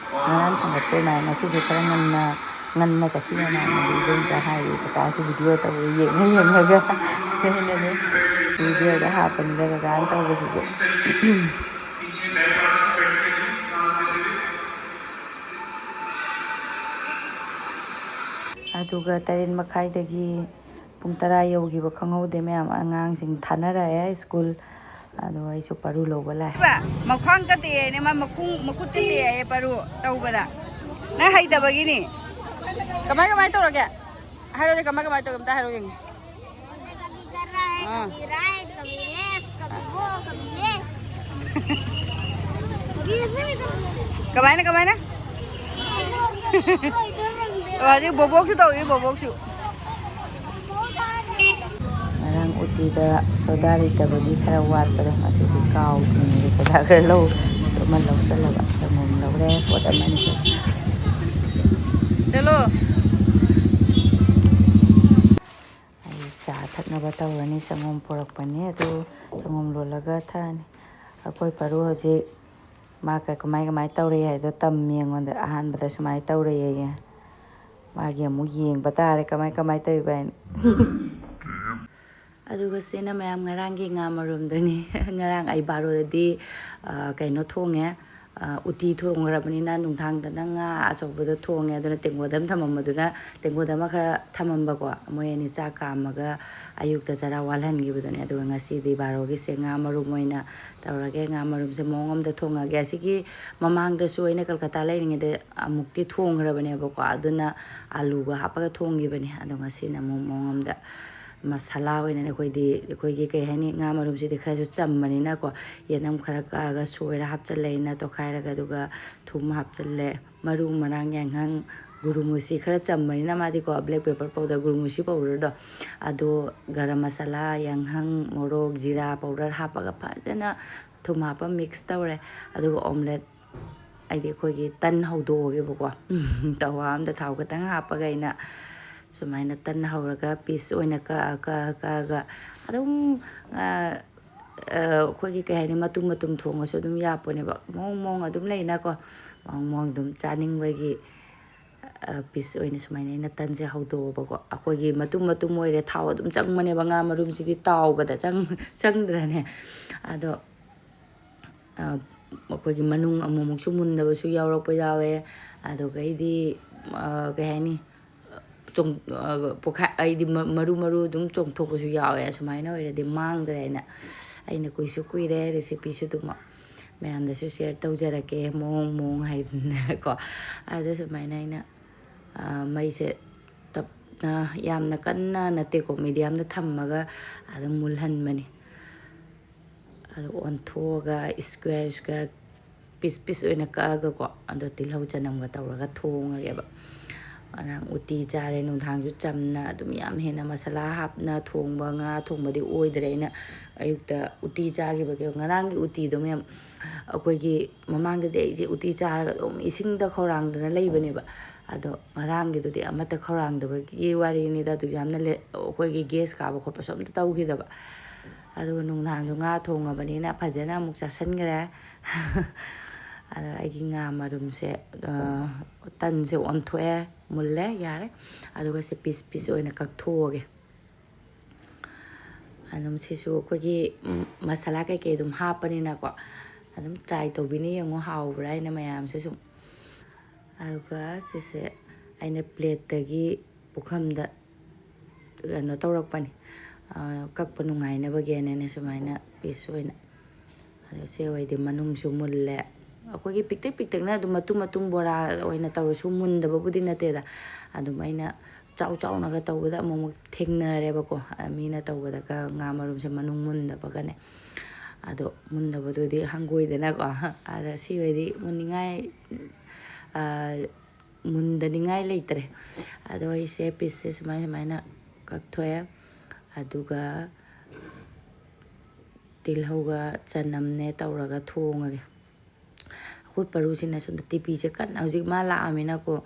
ꯉꯔꯥꯡ ꯊꯥꯡꯒꯠꯄ ꯑꯗꯨꯃꯥꯏꯅ ꯉꯁꯤꯁꯨ ꯈꯔ ꯉꯟꯅ, ꯉꯟꯅ ꯆꯠꯈꯤꯕ ꯑꯗꯨꯃꯥꯏꯅꯗꯤ ꯏꯗꯣꯝꯆꯥ ꯍꯥꯏꯌꯦ꯫ ꯀꯀꯥꯁꯨ video ꯇꯧꯋꯦ, ꯌꯦꯡꯉ ꯌꯦꯡꯉꯒ꯫ ꯑꯩꯅ ꯑꯗꯨꯝ video-ꯗ ꯍꯥꯞꯄꯅꯤꯗ ꯀꯀꯥꯅ ꯇꯧꯕꯁꯤꯁꯨ꯫ ꯑꯗꯨꯒ ꯇꯔꯦꯠ ꯃꯈꯥꯏꯗꯒꯤ ꯄꯨꯡ ꯇꯔꯥ ꯌꯧꯈꯤꯕ ꯈꯪꯍꯧꯗꯦ ꯃꯌꯥꯝ꯫ ꯑꯉꯥꯡꯁꯤꯡ ꯊꯥꯅꯔꯛꯑꯦ ꯁ꯭ꯀꯨꯜ꯫ ꯑꯗꯣ ꯑꯩꯁꯨ ꯄꯥꯔꯨ ꯂꯧꯕ ꯂꯥꯛꯑꯦ꯫ ꯃꯈ꯭ꯋꯥꯡ ꯀꯠꯇꯦ ꯍꯥꯏꯅꯦ, ꯃꯥ ꯃꯈꯣꯡ, ꯃꯈꯨꯠ ꯀꯠꯇꯦ ꯍꯥꯏꯌꯦ ꯄꯥꯔꯨ ꯇꯧꯕꯗ꯫ ꯅꯪ ꯍꯩꯇꯕꯒꯤꯅꯤ꯫ ꯀꯃꯥꯏ, ꯀꯃꯥꯏ ꯇꯧꯔꯒꯦ? ꯍꯥꯏꯔꯣꯅꯦ, ꯀꯃꯥꯏ, ꯀꯃꯥꯏ ꯇꯧꯒꯦ? ꯑꯝꯇ ꯍꯥꯏꯔꯣ ꯌꯦꯡꯒꯦ꯫ ꯑꯥ꯫ ꯀꯃꯥꯏꯅ, ꯀꯃꯥꯏꯅ? ꯑꯣ, ꯍꯧꯖꯤꯛ ꯕꯣꯕꯣꯛꯁꯨ ꯇꯧꯏ, ꯕꯣꯕꯣꯛꯁꯨ꯫ ꯉꯔꯥꯡ ꯎꯇꯤꯗ ꯁꯣꯗꯥ ꯂꯩꯇꯕꯒꯤ ꯈꯔ ꯋꯥꯠꯄꯗꯣ, ꯉꯁꯤꯗꯤ ꯀꯥꯎꯗ꯭ꯔꯤꯉꯩꯗ ꯁꯣꯗꯥ ꯈꯔ ꯂꯧ, ꯑꯃ ꯂꯧꯁꯜꯂꯕ꯫ ꯁꯪꯒꯣꯝ ꯂꯧꯔꯦ, ꯄꯣꯠ ꯑꯃ ꯑꯅꯤ ꯈꯛ꯫ ꯆꯠꯂꯣ꯫ ꯑꯩ ꯆꯥ ꯊꯛꯅꯕ ꯇꯧꯔꯅꯤ꯫ ꯁꯪꯒꯣꯝ ꯄꯨꯔꯛꯄꯅꯤ, ꯑꯗꯨ ꯁꯪꯒꯣꯝ ꯂꯣꯜꯂꯒ ꯊꯛꯑꯅꯤ꯫ ꯑꯩꯈꯣꯏ ꯄꯥꯔꯨ ꯍꯧꯖꯤꯛ ꯃꯥ ꯀ-, ꯀꯃꯥꯏ, ꯀꯃꯥꯏ ꯇꯧꯔꯤ ꯍꯥꯏꯗꯣ ꯇꯝꯃꯤ ꯑꯩꯉꯣꯟꯗ꯫ ꯑꯍꯥꯟꯕꯗ ꯁꯨꯃꯥꯏꯅ ꯇꯧꯔꯛꯑꯦꯌꯦ꯫ ꯃꯥꯒꯤ ꯑꯃꯨꯛ ꯌꯦꯡꯕ ꯇꯥꯔꯦ ꯀꯃꯥꯏ, ꯀꯃꯥꯏ ꯇꯧꯔꯤꯕ ꯍꯥꯏꯅ꯫ ꯑꯗꯨꯒ ꯁꯤꯅ ꯃꯌꯥꯝ ꯉꯔꯥꯡꯒꯤ ꯉꯥ ꯃꯔꯨꯝꯗꯨꯅꯤ꯫ ꯉꯔꯥꯡ ꯑꯩ ꯕꯥꯔꯣꯗꯗꯤ, ꯑ, ꯀꯩꯅꯣ ꯊꯣꯡꯉꯦ, ꯑ, ꯎꯇꯤ ꯊꯣꯡꯈ꯭ꯔꯕꯅꯤꯅ ꯅꯨꯡꯗꯥꯡꯗꯅ ꯉꯥ ꯑꯆꯧꯕꯗꯣ ꯊꯣꯡꯉꯦ꯫ ꯑꯗꯨꯅ ꯇꯦꯡꯀꯣꯠ ꯑꯃ ꯊꯝꯃꯝꯕꯗꯨꯅ, ꯇꯦꯡꯀꯣꯠ ꯑꯃ ꯈꯔ ꯊꯝꯃꯝꯕꯀꯣ, ꯃꯣꯏ ꯑꯅꯤ ꯆꯥꯛ ꯀꯥꯝꯃꯒ ꯑꯌꯨꯛꯇ ꯆꯔꯥ ꯋꯥꯜꯍꯟꯈꯤꯕꯗꯨꯅꯦ꯫ ꯑꯗꯨꯒ ꯉꯁꯤꯗꯤ ꯕꯥꯔꯣꯒꯤꯁꯦ ꯉꯥ ꯃꯔꯨꯝ ꯑꯣꯏꯅ ꯇꯧꯔꯒꯦ꯫ ꯉꯥ ꯃꯔꯨꯝꯁꯦ ꯃꯑꯣꯡ ꯑꯃꯗ ꯊꯣꯡꯉꯒꯦ꯫ ꯑꯁꯤꯒꯤ ꯃꯃꯥꯡꯗꯁꯨ ꯑꯩꯅ ꯀꯜꯀꯇꯥ ꯂꯩꯔꯤꯉꯩꯗ ꯑꯃꯨꯛꯇꯤ ꯊꯣꯡꯈ꯭ꯔꯕꯅꯦꯕꯀꯣ, ꯑꯗꯨꯅ ꯑꯂꯨꯒ ꯍꯥꯞꯄꯒ ꯊꯣꯡꯈꯤꯕꯅꯦ꯫ ꯑꯗꯣ ꯉꯁꯤꯅ ꯑꯃꯨꯛ ꯃꯑꯣꯡ ꯑꯃꯗ ꯃꯁꯥꯂꯥ ꯑꯣꯏꯅꯅꯦ꯫ ꯑꯩꯈꯣꯏꯗꯤ, ꯑꯩꯈꯣꯏꯒꯤ ꯀꯩ ꯍꯥꯏꯅꯤ, ꯉꯥ ꯃꯔꯨꯝꯁꯤꯗꯤ ꯈꯔꯁꯨ ꯆꯝꯕꯅꯤꯅꯀꯣ, ꯌꯦꯅꯝ ꯈꯔ ꯀꯛꯑꯒ ꯁꯣꯏꯔ ꯍꯥꯞꯆꯜꯂꯦ ꯑꯩꯅ ꯇꯣꯈꯥꯏꯔꯒ, ꯑꯗꯨꯒ ꯊꯨꯝ ꯍꯥꯞꯆꯜꯂꯦ꯫ ꯃꯔꯨ ꯃꯔꯥꯡ, ꯌꯥꯏꯉꯪ, ꯒꯨꯔꯨꯃꯨꯁꯤ ꯈꯔ ꯆꯝꯕꯅꯤꯅ ꯃꯥꯗꯤꯀꯣ, black pepper powder, ꯒꯨꯔꯨꯃꯨꯁꯤ powderꯗꯣ, ꯑꯗꯣ ꯒꯔꯝ ꯃꯁꯥꯂꯥ, ꯌꯥꯏꯉꯪ, ꯃꯣꯔꯣꯛ, ꯖꯤꯔꯥ powder ꯍꯥꯞꯄꯒ ꯐꯖꯅ ꯊꯨꯝ ꯍꯥꯞꯄ mix ꯇꯧꯔꯦ꯫ ꯑꯗꯨꯒ omelette, ꯍꯥꯏꯗꯤ ꯑꯩꯈꯣꯏꯒꯤ ꯇꯟ ꯍꯧꯗꯣꯛꯑꯒꯦꯕꯀꯣ꯫ ꯇꯋꯥ ꯑꯝꯗ ꯊꯥꯎ ꯈꯤꯇꯪ ꯍꯥꯞꯄꯒ ꯑꯩꯅ ꯁꯨꯃꯥꯏꯅ ꯇꯟ ꯍꯧꯔꯒ piece ꯑꯣꯏꯅ ꯀꯛꯑ, ꯀꯛꯑ, ꯀꯛꯑꯒ ꯑꯗꯨꯝ, ꯑ, ꯑ, ꯑꯩꯈꯣꯏꯒꯤ ꯀꯩ ꯍꯥꯏꯅꯤ, ꯃꯇꯨꯝ ꯃꯇꯨꯝ ꯊꯣꯡꯉꯁꯨ ꯑꯗꯨꯝ ꯌꯥꯄꯣꯠꯅꯦꯕ꯫ ꯃꯑꯣꯡ ꯃꯑꯣꯡ ꯑꯗꯨꯝ ꯂꯩꯅꯀꯣ, ꯃꯑꯣꯡ ꯃꯑꯣꯡ ꯑꯗꯨꯝ ꯆꯥꯅꯤꯡꯕꯒꯤ, ꯑ, piece ꯑꯣꯏꯅ ꯁꯨꯃꯥꯏꯅ ꯑꯩꯅ ꯇꯟꯁꯦ ꯍꯧꯗꯣꯛꯑꯕꯀꯣ꯫ ꯑꯩꯈꯣꯏꯒꯤ ꯃꯇꯨꯝ ꯃꯇꯨꯝ ꯑꯣꯏꯔꯦ, ꯊꯥꯎ ꯑꯗꯨꯝ ꯆꯪꯕꯅꯦꯕ ꯉꯥ ꯃꯔꯨꯝꯁꯤꯗꯤ ꯇꯥꯎꯕꯗ ꯆꯪ-, ꯆꯪꯗ꯭ꯔꯅꯦ? ꯑꯗꯣ, ꯑ, ꯑꯩꯈꯣꯏꯒꯤ ꯃꯅꯨꯡ ꯑꯃꯨꯛꯃꯨꯛꯁꯨ ꯃꯨꯟꯗꯕꯁꯨ ꯌꯥꯎꯔꯛꯄ ꯌꯥꯎꯋꯦ꯫ ꯑꯗꯨꯒꯩꯗꯤ, ꯑ, ꯀꯩ ꯍꯥꯏꯅꯤ, ꯆꯣꯡ-, ꯑ, ꯄꯣꯛꯈꯥꯏ-, ꯑꯩꯗꯤ ꯃ-, ꯃꯔꯨ ꯃꯔꯨ ꯑꯗꯨꯝ ꯆꯣꯡꯊꯣꯛꯄꯁꯨ ꯌꯥꯎꯋꯦ꯫ ꯑꯁꯨꯃꯥꯏꯅ ꯑꯣꯏꯔꯗꯤ ꯃꯥꯡꯗ꯭ꯔꯦ ꯍꯥꯏꯅ ꯑꯩꯅ ꯀꯨꯏꯁꯨ ꯀꯨꯏꯔꯦ recipeꯁꯨ ꯑꯗꯨꯝ ꯃꯌꯥꯝꯗꯁꯨ share ꯇꯧꯖꯔꯛꯀꯦ, ꯃꯑꯣꯡ ꯃꯑꯣꯡ ꯍꯥꯏꯗꯅꯀꯣ꯫ ꯑꯗꯣ ꯁꯨꯃꯥꯏꯅ ꯑꯩꯅ, ꯑ, ꯃꯩꯁꯦ ꯇꯞꯅ, ꯌꯥꯝꯅ ꯀꯟꯅ ꯅꯠꯇꯦꯀꯣ, mediumꯗ ꯊꯝꯃꯒ ꯑꯗꯨꯝ ꯃꯨꯜꯍꯟꯕꯅꯤ꯫ ꯑꯗꯣ ꯑꯣꯟꯊꯣꯛꯑꯒ square square, piece piece ꯑꯣꯏꯅ ꯀꯛꯑꯒꯀꯣ, ꯑꯗꯣ ꯇꯤꯜꯍꯧ ꯆꯅꯝꯒ ꯇꯧꯔꯒ ꯊꯣꯡꯉꯒꯦꯕ꯫ ꯉꯔꯥꯡ ꯎꯇꯤ ꯆꯥꯔꯦ, ꯅꯨꯡꯗꯥꯡꯁꯨ ꯆꯝꯅ ꯑꯗꯨꯝ, ꯌꯥꯝ ꯍꯦꯟꯅ ꯃꯁꯥꯂꯥ ꯍꯥꯞꯅ ꯊꯣꯡꯕ ꯉꯥ ꯊꯣꯡꯕꯗꯤ ꯑꯣꯏꯗ꯭ꯔꯦ꯫ ꯑꯩꯅ ꯑꯌꯨꯛꯇ ꯎꯇꯤ ꯆꯥꯈꯤꯕꯒꯤ, ꯉꯔꯥꯡꯒꯤ ꯎꯇꯤꯗꯣ ꯃꯌꯥꯝ, ꯑꯩꯈꯣꯏꯒꯤ ꯃꯃꯥꯡꯗꯗꯤ ꯑꯩꯁꯦ ꯎꯇꯤ ꯆꯥꯔꯒ ꯑꯗꯨꯝ ꯏꯁꯤꯡꯗ ꯈꯧꯔꯥꯡꯗꯅ ꯂꯩꯕꯅꯦꯕ꯫ ꯑꯗꯣ ꯉꯔꯥꯡꯒꯤꯗꯨꯗꯤ ꯑꯃꯠꯇ ꯈꯧꯔꯥꯡꯗꯕꯒꯤ ꯋꯥꯔꯤꯅꯤꯗ꯫ ꯑꯗꯨ ꯌꯥꯝꯅ ꯂꯦ-, ꯑꯩꯈꯣꯏꯒꯤ gas ꯀꯥꯕ ꯈꯣꯠꯄꯁꯨ ꯑꯝꯇ ꯇꯧꯈꯤꯗꯕ꯫ ꯑꯗꯨꯒ ꯅꯨꯡꯗꯥꯡꯁꯨ ꯉꯥ ꯊꯣꯡꯉꯕꯅꯤꯅ ꯐꯖꯅ ꯑꯃꯨꯛ ꯆꯥꯁꯤꯟꯈ꯭ꯔꯦ꯫ ꯑꯗꯣ ꯑꯩꯒꯤ ꯉꯥ ꯃꯔꯨꯝꯁꯦ, ꯑ, ꯇꯟꯁꯦ ꯑꯣꯟꯊꯣꯛꯑꯦ, ꯃꯨꯜꯂꯦ, ꯌꯥꯔꯦ꯫ ꯑꯗꯨꯒ ꯁꯤ piece piece ꯑꯣꯏꯅ ꯀꯛꯊꯣꯛꯑꯒꯦ꯫ ꯑꯗꯨꯝ ꯁꯤꯁꯨ ꯑꯩꯈꯣꯏꯒꯤ, ꯎꯝ, ꯃꯁꯥꯂꯥ ꯀꯩꯀꯩ ꯑꯗꯨꯝ ꯍꯥꯞꯄꯅꯤꯅꯀꯣ, ꯑꯗꯨꯝ try ꯇꯧꯕꯤꯅ ꯌꯦꯡꯉꯣ, ꯍꯥꯎꯕ꯭ꯔꯥ ꯍꯥꯏꯅ ꯃꯌꯥꯝꯁꯦ ꯁꯨꯝ꯫ ꯑꯗꯨꯒ ꯁꯤꯁꯦ ꯑꯩꯅ plateꯇꯒꯤ ꯄꯨꯈꯝꯗ ꯀꯩꯅꯣ ꯇꯧꯔꯛꯄꯅꯤ, ꯑ, ꯀꯛꯄ ꯅꯨꯡꯉꯥꯏꯅꯕꯒꯤꯅꯅꯦ, ꯁꯨꯃꯥꯏꯅ piece ꯑꯣꯏꯅ꯫ ꯑꯗꯣ ꯁꯤ ꯑꯣꯏꯗꯤ ꯃꯅꯨꯡꯁꯨ ꯃꯨꯜꯂꯦ꯫ ꯑꯩꯈꯣꯏꯒꯤ ꯄꯤꯛꯇꯛ ꯄꯤꯛꯇꯛꯅ ꯑꯗꯨꯝ ꯃꯇꯨꯝ ꯃꯇꯨꯝ ꯕꯣꯔꯥ ꯑꯣꯏꯅ ꯇꯧꯔꯁꯨ ꯃꯨꯟꯗꯕꯕꯨꯗꯤ ꯅꯠꯇꯦꯗ꯫ ꯑꯗꯨꯝ ꯑꯩꯅ ꯆꯥꯎ ꯆꯥꯎꯅꯒ ꯇꯧꯕꯗ ꯑꯃꯨꯛ ꯑꯃꯨꯛ ꯊꯦꯡꯅꯔꯦꯕꯀꯣ꯫ ꯑ, ꯃꯤꯅ ꯇꯧꯕꯗꯒ ꯉꯥ ꯃꯔꯨꯝꯁꯦ ꯃꯅꯨꯡ ꯃꯨꯟꯗꯕꯒꯅꯦ꯫ ꯑꯗꯣ ꯃꯨꯟꯗꯕꯗꯨꯗꯤ ꯍꯪꯒꯣꯏꯗꯅꯀꯣ꯫ ꯑꯗ ꯁꯤ ꯑꯣꯏꯗꯤ ꯃꯨꯟꯅꯤꯡꯉꯥꯏ, ꯑ, ꯃꯨꯟꯗꯅꯤꯡꯉꯥꯏ ꯂꯩꯇ꯭ꯔꯦ꯫ ꯑꯗꯣ ꯑꯩꯁꯦ pieceꯁꯦ ꯁꯨꯃꯥꯏ ꯁꯨꯃꯥꯏꯅ ꯀꯛꯊꯣꯛꯑꯦ꯫ ꯑꯗꯨꯒ ꯇꯤꯜꯍꯧꯒ ꯆꯅꯝꯅꯦ ꯇꯧꯔꯒ ꯊꯣꯡꯉꯒꯦ꯫ ꯑꯩꯈꯣꯏ ꯄꯔꯨꯁꯤꯅ ꯁꯣꯝꯗ TVꯁꯦ ꯀꯟꯅ, ꯍꯧꯖꯤꯛ ꯃꯥ ꯂꯥꯛꯑꯃꯤꯅꯀꯣ,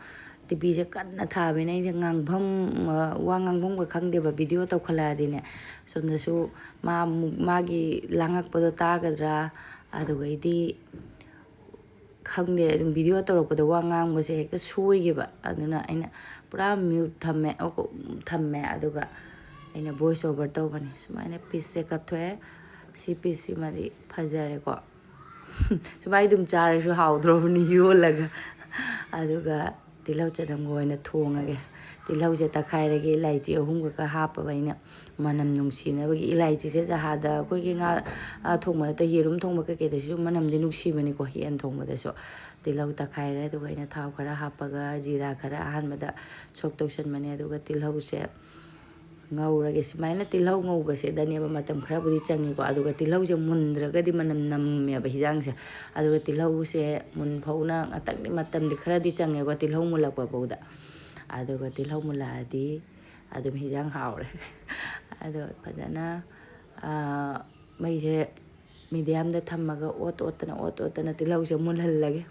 TVꯁꯦ ꯀꯟꯅ ꯊꯥꯕꯅꯤꯅ ꯑꯩꯁꯦ ꯉꯥꯡꯐꯝ, ꯑ, ꯋꯥ ꯉꯥꯡꯐꯝꯒ ꯈꯪꯗꯦꯕ, video ꯇꯧꯈꯠꯂꯛꯑꯗꯤꯅꯦ꯫ ꯁꯣꯝꯗꯁꯨ ꯃꯥ ꯑꯃꯨꯛ ꯃꯥꯒꯤ ꯂꯥꯡꯉꯛꯄꯗꯣ ꯇꯥꯒꯗ꯭ꯔꯥ, ꯑꯗꯨꯒꯩꯗꯤ ꯈꯪꯗꯦ, ꯑꯗꯨꯝ video ꯇꯧꯔꯛꯄꯗ ꯋꯥ ꯉꯥꯡꯕꯁꯦ ꯍꯦꯛꯇ ꯁꯣꯏꯈꯤꯕ꯫ ꯑꯗꯨꯅ ꯑꯩꯅ ꯄꯨꯔꯥ mute ꯊꯝꯃꯦ, ꯑꯣ, ꯊꯝꯃꯦ, ꯑꯗꯨꯒ ꯑꯩꯅ voice over ꯇꯧꯕꯅꯤ꯫ ꯁꯨꯃꯥꯏꯅ pieceꯁꯦ ꯀꯛꯊꯣꯛꯑꯦ꯫ ꯁꯤ pieceꯁꯤꯃꯗꯤ ꯐꯖꯔꯦꯀꯣ꯫ ꯁꯨꯃꯥꯏꯅ ꯑꯗꯨꯝ ꯆꯥꯔꯁꯨ ꯍꯥꯎꯗ꯭ꯔꯣꯕꯅꯤ ꯌꯣꯜꯂꯒ꯫ ꯑꯗꯨꯒ ꯇꯤꯜꯍꯧ ꯆꯅꯝꯒ ꯑꯣꯏꯅ ꯊꯣꯡꯉꯒꯦ꯫ ꯇꯤꯜꯍꯧꯁꯦ ꯇꯛꯈꯥꯏꯔꯒꯦ, ꯏꯂꯥꯏꯆꯤ ꯑꯍꯨꯝꯒꯀ ꯍꯥꯞꯄꯕ ꯑꯩꯅ, ꯃꯅꯝ ꯅꯨꯡꯁꯤꯅꯕꯒꯤ꯫ ꯏꯂꯥꯏꯆꯤꯁꯦ ꯖꯍꯥꯗ ꯑꯩꯈꯣꯏꯒꯤ ꯉꯥ, ꯉꯥ ꯊꯣꯡꯕ ꯅꯠꯇ, ꯌꯦꯔꯨꯝ ꯊꯣꯡꯕ ꯀꯩꯀꯩꯗꯁꯨ ꯃꯅꯝꯗꯤ ꯅꯨꯡꯁꯤꯕꯅꯤꯀꯣ, ꯌꯦꯟ ꯊꯣꯡꯕꯗꯁꯨ꯫ ꯇꯤꯜꯍꯧ ꯇꯛꯈꯥꯏꯔꯦ, ꯑꯗꯨꯒ ꯑꯩꯅ ꯊꯥꯎ ꯈꯔ ꯍꯥꯞꯄꯒ ꯖꯤꯔꯥ ꯈꯔ ꯑꯍꯥꯟꯕꯗ ꯁꯣꯛ ꯇꯧꯁꯟꯕꯅꯦ꯫ ꯑꯗꯨꯒ ꯇꯤꯜꯍꯧꯁꯦ ꯉꯧꯔꯒꯦ꯫ ꯁꯨꯃꯥꯏꯅ ꯇꯤꯜꯍꯧ ꯉꯧꯕꯁꯤꯗꯅꯦꯕ ꯃꯇꯝ ꯈꯔꯕꯨꯗꯤ ꯆꯪꯉꯤꯀꯣ, ꯑꯗꯨꯒ ꯇꯤꯜꯍꯧꯁꯦ ꯃꯨꯟꯗ꯭ꯔꯒꯗꯤ ꯃꯅꯝ ꯅꯝꯃꯦꯕ ꯍꯤꯟꯖꯥꯡꯁꯦ꯫ ꯑꯗꯨꯒ ꯇꯤꯜꯍꯧꯁꯦ ꯃꯨꯟ ꯐꯥꯎꯅ ꯉꯥꯛꯇꯪꯗꯤ ꯃꯇꯝꯗꯤ ꯈꯔꯗꯤ ꯆꯪꯉꯦꯀꯣ, ꯇꯤꯜꯍꯧ ꯃꯨꯜꯂꯛꯄ ꯐꯥꯎꯗ꯫ ꯑꯗꯨꯒ ꯇꯤꯜꯍꯧ ꯃꯨꯜꯂꯛꯑꯗꯤ ꯑꯗꯨꯝ ꯍꯤꯟꯖꯥꯡ ꯍꯥꯎꯔꯦ꯫ ꯑꯗꯣ ꯐꯖꯅ, ꯑꯥ, ꯃꯩꯁꯦ ꯃꯤꯗꯤꯌꯝꯗ ꯊꯝꯃꯒ ꯑꯣꯠ ꯑꯣꯠꯇꯅ, ꯑꯣꯠ ꯑꯣꯠꯇꯅ ꯇꯤꯜꯍꯧꯁꯦ ꯃꯨꯜꯍꯜꯂꯒꯦ꯫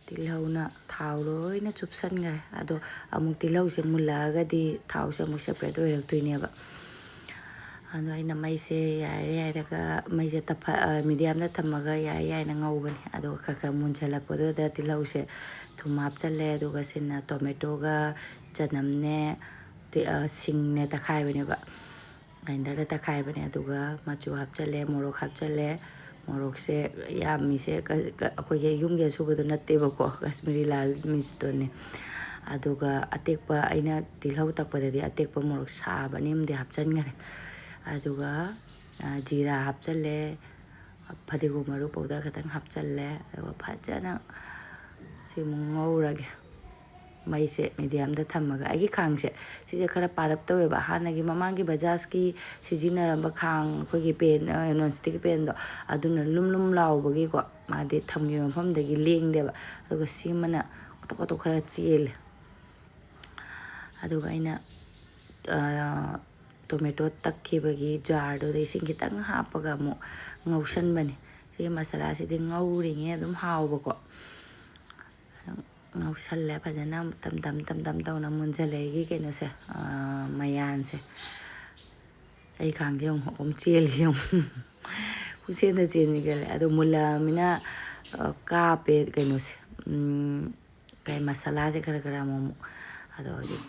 ꯇꯤꯜꯍꯧꯅ ꯊꯥꯎ ꯂꯣꯏꯅ ꯆꯨꯞꯁꯟꯈꯔꯦ꯫ ꯑꯗꯣ ꯑꯃꯨꯛ ꯇꯤꯜꯍꯧꯁꯦ ꯃꯨꯜꯂꯛꯑꯒꯗꯤ ꯊꯥꯎꯁꯦ ꯑꯃꯨꯛ separate ꯑꯣꯏꯔꯛꯇꯣꯏꯅꯦꯕ꯫ ꯑꯗꯣ ꯑꯩꯅ ꯃꯩꯁꯦ ꯌꯥꯏꯔ ꯌꯥꯏꯔꯒ, ꯃꯩꯁꯦ ꯇꯞꯐ-, ꯑ, ꯃꯤꯗꯤꯌꯝꯗ ꯊꯝꯃꯒ ꯌꯥꯏꯔ ꯌꯥꯏꯔ ꯉꯧꯕꯅꯦ꯫ ꯑꯗꯨꯒ ꯈꯔ ꯈꯔ ꯃꯨꯟꯁꯜꯂꯛꯄꯗꯨꯗ ꯇꯤꯜꯍꯧꯁꯦ ꯊꯨꯝ ꯍꯥꯞꯆꯜꯂꯦ꯫ ꯑꯗꯨꯒ ꯁꯤꯅ ꯇꯣꯃꯦꯇꯣꯒ ꯆꯅꯝꯅꯦ, ꯇꯤ-, ꯑ, ꯁꯤꯡꯅꯦ ꯇꯛꯈꯥꯏꯕꯅꯦꯕ꯫ Grinderꯗ ꯇꯛꯈꯥꯏꯕꯅꯦ꯫ ꯑꯗꯨꯒ ꯃꯆꯨ ꯍꯥꯞꯆꯜꯂꯦ, ꯃꯣꯔꯣꯛ ꯍꯥꯞꯆꯜꯂꯦ꯫ ꯃꯣꯔꯣꯛꯁꯦ ꯌꯥꯝꯃꯤꯁꯦ ꯀ-, ꯀ-, ꯑꯩꯈꯣꯏꯒꯤ ꯌꯨꯝꯒꯤ ꯑꯁꯨꯕꯗꯣ ꯅꯠꯇꯦꯕꯀꯣ, ꯀꯥꯁꯃꯤꯔꯤ ꯂꯥꯜ ꯃꯤꯔꯆꯇꯨꯅꯦ꯫ ꯑꯗꯨꯒ ꯑꯇꯦꯛꯄ, ꯑꯩꯅ ꯇꯤꯜꯍꯧ ꯇꯛꯄꯗꯗꯤ ꯑꯇꯦꯛꯄ ꯃꯣꯔꯣꯛ ꯁꯥꯕ ꯑꯅꯤ ꯑꯃꯗꯤ ꯍꯥꯞꯆꯟꯈꯔꯦ꯫ ꯑꯗꯨꯒ, ꯑ, ꯖꯤꯔꯥ ꯍꯥꯞꯆꯜꯂꯦ, ꯐꯗꯤꯒꯣꯝ ꯃꯔꯨ powder ꯈꯤꯇꯪ ꯍꯥꯞꯆꯜꯂꯦ꯫ ꯑꯗꯨꯒ ꯐꯖꯅ ꯁꯤ ꯑꯃꯨꯛ ꯉꯧꯔꯒꯦ꯫ ꯃꯩꯁꯦ ꯃꯤꯗꯤꯌꯝꯗ ꯊꯝꯃꯒ꯫ ꯑꯩꯒꯤ ꯈꯥꯡꯁꯦ ꯁꯤꯁꯦ ꯈꯔ ꯄꯥꯔꯞ ꯇꯧꯋꯦꯕ꯫ ꯍꯥꯟꯅꯒꯤ ꯃꯃꯥꯡꯒꯤ ꯕꯖꯥꯖꯀꯤ ꯁꯤꯖꯤꯟꯅꯔꯝꯕ ꯈꯥꯡ, ꯑꯩꯈꯣꯏꯒꯤ pan, ꯑ, non stick panꯗꯣ, ꯑꯗꯨꯅ ꯂꯨꯝ ꯂꯨꯝ ꯂꯥꯎꯕꯒꯤꯀꯣ, ꯃꯥꯗꯤ ꯊꯝꯈꯤꯕ ꯃꯐꯝꯗꯒꯤ ꯂꯦꯡꯗꯦꯕ꯫ ꯑꯗꯨꯒ ꯁꯤꯃꯅ ꯀꯣꯇꯣꯛ ꯀꯣꯇꯣꯛ ꯈꯔ ꯆꯦꯜꯂꯦ꯫ ꯑꯗꯨꯒ ꯑꯩꯅ, ꯑ, ꯇꯣꯃꯦꯇꯣ ꯇꯛꯈꯤꯕꯒꯤ jarꯗꯨꯗ ꯏꯁꯤꯡ ꯈꯤꯇꯪ ꯍꯥꯞꯄꯒ ꯑꯃꯨꯛ ꯉꯧꯁꯟꯕꯅꯦ꯫ ꯁꯤꯒꯤ ꯃꯁꯥꯂꯥꯁꯤꯗꯤ ꯉꯧꯔꯤꯉꯩ ꯑꯗꯨꯝ ꯍꯥꯎꯕꯀꯣ꯫ ꯉꯧꯁꯜꯂꯦ ꯐꯖꯅ, ꯇꯝ ꯇꯝ ꯇꯝ ꯇꯝ ꯇꯧꯅ ꯃꯨꯟꯖꯜꯂꯦ ꯑꯩꯒꯤ ꯀꯩꯅꯣꯁꯦ, ꯑ, ꯃꯌꯥꯟꯁꯦ꯫ ꯑꯩ ꯈꯥꯡꯁꯦ ꯌꯦꯡꯉꯨ, ꯑꯗꯨꯝ ꯆꯦꯜꯂꯤ ꯌꯦꯡꯉꯨ꯫ ꯄꯨꯡꯆꯦꯟꯗ ꯆꯦꯟꯈ꯭ꯔꯦ꯫ ꯑꯗꯣ ꯃꯨꯜꯂꯛꯑꯃꯤꯅ, ꯑ, ꯀꯥꯞꯄꯦ ꯀꯩꯅꯣꯁꯦ, ꯎꯝ, ꯀꯩ ꯃꯁꯥꯂꯥꯁꯦ ꯈꯔ ꯈꯔ ꯑꯃꯨꯛ ꯑꯃꯨꯛ꯫ ꯑꯗꯣ ꯍꯧꯖꯤꯛ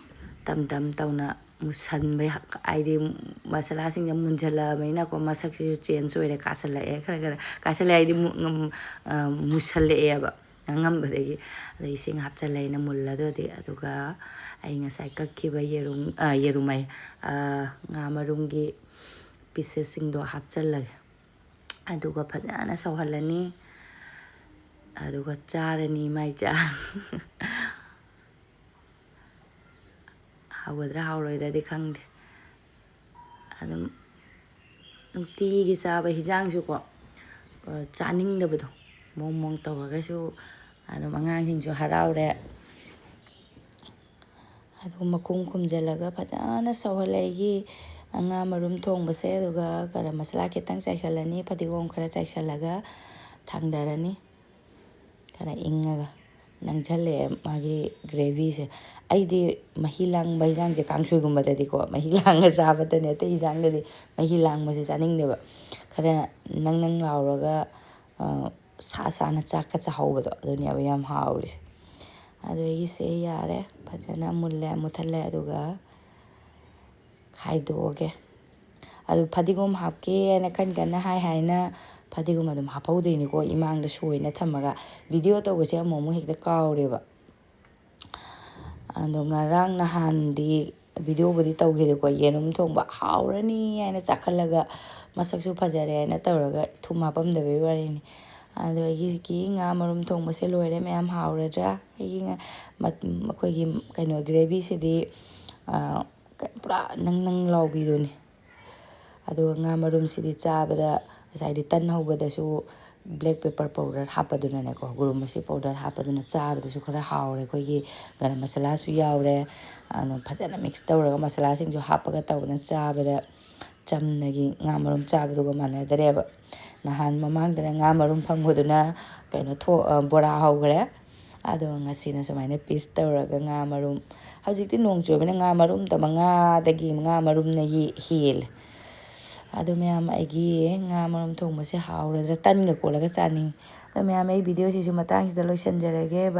ꯇꯝ ꯇꯝ ꯇꯧꯅ ꯃꯨꯁꯟꯕ, ꯍꯥꯏꯗꯤ ꯃꯁꯥꯂꯥꯁꯤꯡꯁꯦ ꯃꯨꯟꯁꯜꯂꯛꯑꯕꯅꯤꯅꯀꯣ, ꯃꯁꯛꯁꯤꯁꯨ ꯆꯦꯟꯖ ꯑꯣꯏꯔꯦ, ꯀꯥꯁꯜꯂꯛꯑꯦ, ꯈꯔ ꯈꯔ ꯀꯥꯁꯜꯂꯛꯑꯦ ꯍꯥꯏꯗꯤ ꯃꯨ-, ꯉꯝ-, ꯑ, ꯃꯨꯁꯜꯂꯛꯑꯦꯕ ꯉꯥꯡꯉꯝꯕꯗꯒꯤ꯫ ꯑꯗꯩ ꯏꯁꯤꯡ ꯍꯥꯞꯆꯜꯂꯦ ꯑꯩꯅ ꯃꯨꯜꯂꯗꯣꯏꯗꯤ꯫ ꯑꯗꯨꯒ ꯑꯩ ꯉꯁꯥꯏ ꯀꯛꯈꯤꯕ ꯌꯦꯔꯨꯝ, ꯑ, ꯌꯦꯔꯨꯝ ꯍꯥꯏ, ꯑ, ꯉꯥ ꯃꯔꯨꯝꯒꯤ ꯄꯤꯁꯦꯁꯁꯤꯡꯗꯣ ꯍꯥꯞꯆꯜꯂꯒꯦ꯫ ꯑꯗꯨꯒ ꯐꯖꯅ ꯁꯧꯍꯜꯂꯅꯤ꯫ ꯑꯗꯨꯒ ꯆꯥꯔꯅꯤ ꯃꯥꯏ ꯆꯥ꯫ ꯍꯥꯎꯒꯗ꯭ꯔꯥ ꯍꯥꯎꯔꯣꯏꯗ꯭ꯔꯗꯤ ꯈꯪꯗꯦ꯫ ꯑꯗꯨꯝ ꯅꯨꯡꯇꯤꯒꯤ ꯆꯥꯕ ꯍꯤꯟꯖꯥꯡꯁꯨꯀꯣ, ꯑ, ꯆꯥꯅꯤꯡꯗꯕꯗꯣ, ꯃꯑꯣꯡ ꯃꯑꯣꯡ ꯇꯧꯔꯒꯁꯨ ꯑꯗꯨꯝ ꯑꯉꯥꯡꯁꯤꯡꯁꯨ ꯍꯔꯥꯎꯔꯦ꯫ ꯑꯗꯨꯒ ꯃꯈꯨꯝ ꯈꯨꯝꯖꯤꯜꯂꯒ ꯐꯖꯅ ꯁꯧꯍꯜꯂꯦ ꯑꯩꯒꯤ ꯉꯥ ꯃꯔꯨꯝ ꯊꯣꯡꯕꯁꯦ꯫ ꯑꯗꯨꯒ ꯒꯔꯝ ꯃꯁꯥꯂꯥ ꯈꯤꯇꯪ ꯆꯥꯏꯁꯤꯜꯂꯅꯤ, ꯐꯗꯤꯒꯣꯝ ꯈꯔ ꯆꯥꯏꯁꯤꯜꯂꯒ ꯊꯥꯡꯗꯔꯅꯤ꯫ ꯈꯔ ꯏꯪꯉꯒ ꯅꯪꯁꯜꯂꯛꯑꯦ ꯃꯥꯒꯤ ꯒ꯭ꯔꯦꯚꯤꯁꯦ꯫ ꯑꯩꯗꯤ ꯃꯍꯤ ꯂꯥꯡꯕ ꯍꯤꯟꯖꯥꯡꯁꯦ ꯀꯥꯡꯁꯣꯏꯒꯨꯝꯕꯗꯗꯤꯀꯣ, ꯃꯍꯤ ꯂꯥꯡꯉ ꯆꯥꯕꯗꯅꯦ, ꯑꯇꯩ ꯍꯤꯟꯖꯥꯡꯗꯗꯤ ꯃꯍꯤ ꯂꯥꯡꯕꯁꯦ ꯆꯥꯅꯤꯡꯗꯦꯕ꯫ ꯈꯔ ꯅꯪ ꯅꯪ ꯂꯥꯎꯔꯒ, ꯑ, ꯁꯥ ꯁꯥꯅ ꯆꯥꯛꯀ ꯆꯥꯍꯧꯕꯗꯣ, ꯑꯗꯨꯅꯦꯕ ꯌꯥꯝ ꯍꯥꯎꯔꯤꯁꯦ꯫ ꯑꯗꯨ ꯑꯩꯒꯤꯁꯦ ꯌꯥꯔꯦ, ꯐꯖꯅ ꯃꯨꯜꯂꯦ, ꯃꯨꯠꯊꯠꯂꯦ, ꯑꯗꯨꯒ ꯈꯥꯏꯗꯣꯛꯑꯒꯦ꯫ ꯑꯗꯨ ꯐꯗꯤꯒꯣꯝ ꯍꯥꯞꯀꯦ ꯍꯥꯏꯅ ꯀꯟ ꯀꯟꯅ ꯍꯥꯏ ꯍꯥꯏꯅ ꯐꯗꯤꯒꯣꯝ ꯑꯗꯨꯝ ꯍꯥꯞꯍꯧꯗꯣꯏꯅꯤꯀꯣ, ꯏꯃꯥꯡꯗ ꯁꯣꯏꯅ ꯊꯝꯃꯒ꯫ ꯚꯤꯗꯤꯑꯣ ꯇꯧꯕꯁꯦ ꯑꯃꯨꯛ ꯑꯃꯨꯛ ꯍꯦꯛꯇ ꯀꯥꯎꯔꯦꯕ꯫ ꯑꯗꯣ ꯉꯔꯥꯡ ꯅꯍꯥꯟꯗꯤ ꯚꯤꯗꯤꯑꯣꯕꯨꯗꯤ ꯇꯧꯈꯤꯗꯦꯀꯣ, ꯌꯦꯔꯨꯝ ꯊꯣꯡꯕ ꯍꯥꯎꯔꯅꯤ ꯍꯥꯏꯅ ꯆꯥꯈꯠꯂꯒ ꯃꯁꯛꯁꯨ ꯐꯖꯔꯦ ꯍꯥꯏꯅ ꯇꯧꯔꯒ ꯊꯨꯝ ꯍꯥꯞꯄꯝꯗꯕꯩ ꯋꯥꯔꯤꯅꯤ꯫ ꯑꯗꯣ ꯑꯩꯒꯤ ꯉꯥ ꯃꯔꯨꯝ ꯊꯣꯡꯕꯁꯦ ꯂꯣꯏꯔꯦ ꯃꯌꯥꯝ, ꯍꯥꯎꯔꯗ꯭ꯔꯥ? ꯑꯩꯒꯤ ꯉꯥ-, ꯃꯠ-, ꯑꯩꯈꯣꯏꯒꯤ ꯀꯩꯅꯣ ꯒ꯭ꯔꯦꯚꯤꯁꯤꯗꯤ, ꯑ, ꯄꯨꯔꯥ ꯅꯪ ꯅꯪ ꯂꯥꯎꯕꯤꯗꯨꯅꯤ꯫ ꯑꯗꯨꯒ ꯉꯥ ꯃꯔꯨꯝꯁꯤꯗꯤ ꯆꯥꯕꯗ ꯉꯁꯥꯏꯗꯤ ꯇꯟ ꯍꯧꯕꯗꯁꯨ black pepper powder ꯍꯥꯞꯄꯗꯨꯅꯅꯦꯀꯣ, ꯒꯨꯔꯨ ꯃꯁꯤ powder ꯍꯥꯞꯄꯗꯨꯅ ꯆꯥꯕꯗꯁꯨ ꯈꯔ ꯍꯥꯎꯔꯦ꯫ ꯑꯩꯈꯣꯏꯒꯤ ꯒꯔꯝ ꯃꯁꯥꯂꯥꯁꯨ ꯌꯥꯎꯔꯦ꯫ ꯑꯗꯨ ꯐꯖꯅ mix ꯇꯧꯔꯒ ꯃꯁꯥꯂꯥꯁꯤꯡꯁꯨ ꯍꯥꯞꯄꯒ ꯇꯧꯕꯅ ꯆꯥꯕꯗ ꯆꯝꯅꯒꯤ ꯉꯥ ꯃꯔꯨꯝ ꯆꯥꯕꯗꯨꯒ ꯃꯥꯟꯅꯗꯔꯦꯕ꯫ ꯅꯍꯥꯟ ꯃꯃꯥꯡꯗꯅ ꯉꯥ ꯃꯔꯨꯝ ꯐꯪꯕꯗꯨꯅ ꯀꯩꯅꯣ ꯊꯣ-, ꯑ, ꯕꯣꯔꯥ ꯍꯧꯈ꯭ꯔꯦ꯫ ꯑꯗꯣ ꯉꯁꯤꯅ ꯁꯨꯃꯥꯏꯅ piece ꯇꯧꯔꯒ ꯉꯥ ꯃꯔꯨꯝ, ꯍꯧꯖꯤꯛꯇꯤ ꯅꯣꯡ ꯆꯨꯕꯅꯤꯅ ꯉꯥ ꯃꯔꯨꯝ ꯇꯧꯕ, ꯉꯥꯗꯒꯤ ꯉꯥ ꯃꯔꯨꯝꯅ ꯌꯦ-, ꯍꯦꯜꯂꯦ꯫ ꯑꯗꯣ ꯃꯌꯥꯝ, ꯑꯩꯒꯤ ꯉꯥ ꯃꯔꯨꯝ ꯊꯣꯡꯕꯁꯦ ꯍꯥꯎꯔꯗ꯭ꯔꯥ? ꯇꯟꯒ ꯀꯣꯠꯂꯒ ꯆꯥꯅꯤꯡꯉꯤ꯫ ꯑꯗꯣ ꯃꯌꯥꯝ, ꯑꯩ ꯚꯤꯗꯤꯑꯣꯁꯤꯁꯨ ꯃꯇꯥꯡꯁꯤꯗ ꯂꯣꯏꯁꯤꯟꯖꯔꯒꯦ꯫ Bye꯫